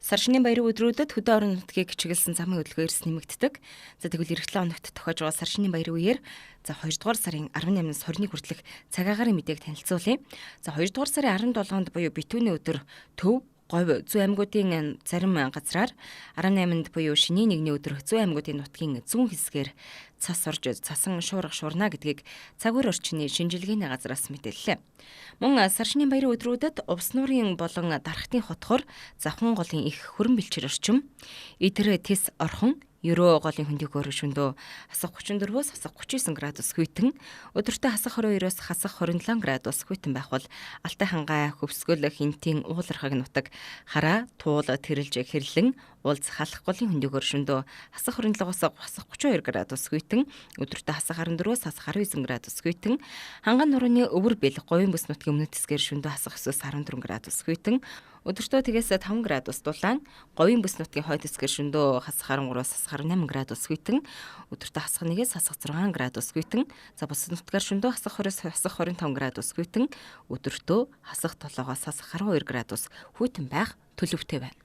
Сар шинийн баярын өдрүүдэд хөдөө орон нутгийг чиглэсэн замын хөдөлгөөн эрс нэмэгддэг. За тэгвэл эх 7 хоногт тохиож байгаа сар шинийн баярын үеэр за 2 дугаар сарын 18-наас 21 хүртэлх цаг агаарын мэдээг танилцуулъя. За 2 дугаар сарын 17-нд буюу битүүний өдөр Төв Говь зүүн аймагуудын зарим газраар 18-нд буюу шинийн нэгний өдөр зүүн аймагуудын нутгийн зүүн хэсгээр цас орж цасан шуурга шуурна гэдгийг цагуур орчны шинжилгээний газраас мэдээллээ. Мөн сар шинийн баярын өдрүүдэд Увс нуурын болон Дархтын хотхор Завхан голын их хөрөн бэлчээр орчим Идэр Тэс Орхон Ерөө голын хөндийгөөр шөндөө хасах 34-өөс хасах 39 градус хүйтэн, өдөртөө хасах 22-оос хасах 27 градус хүйтэн байх бол Алтай хангай, Хөвсгөл, Хинтийн уулархаг нутаг, Хараа, Туул, Тэрэлж, Хэрлэн, Улз, Халах голын хөндийгөөр шөндөө хасах 27-оос хасах 32 градус хүйтэн, өдөртөө хасах 14-өөс хасах 19 градус хүйтэн, Ханган нурууны өвөр бэл, Говийн бүс нутгийн өмнөд хэсгээр шөндөө хасах 9-өөс 14 градус хүйтэн, өдөртөө тэгээс 5 градус дулаан, Говийн бүс нутгийн хойд хэсгээр шөндөө хасах 13-аас хасах 18 градус хүйтэн, өдөртөө хасах 1-ээс хасах 6 градус хүйтэн, за бусад нутгаар шөндөө хасах 20-оос хасах 25 градус хүйтэн, өдөртөө хасах 7-оос хасах 12 градус хүйтэн байх төлөвтэй байна.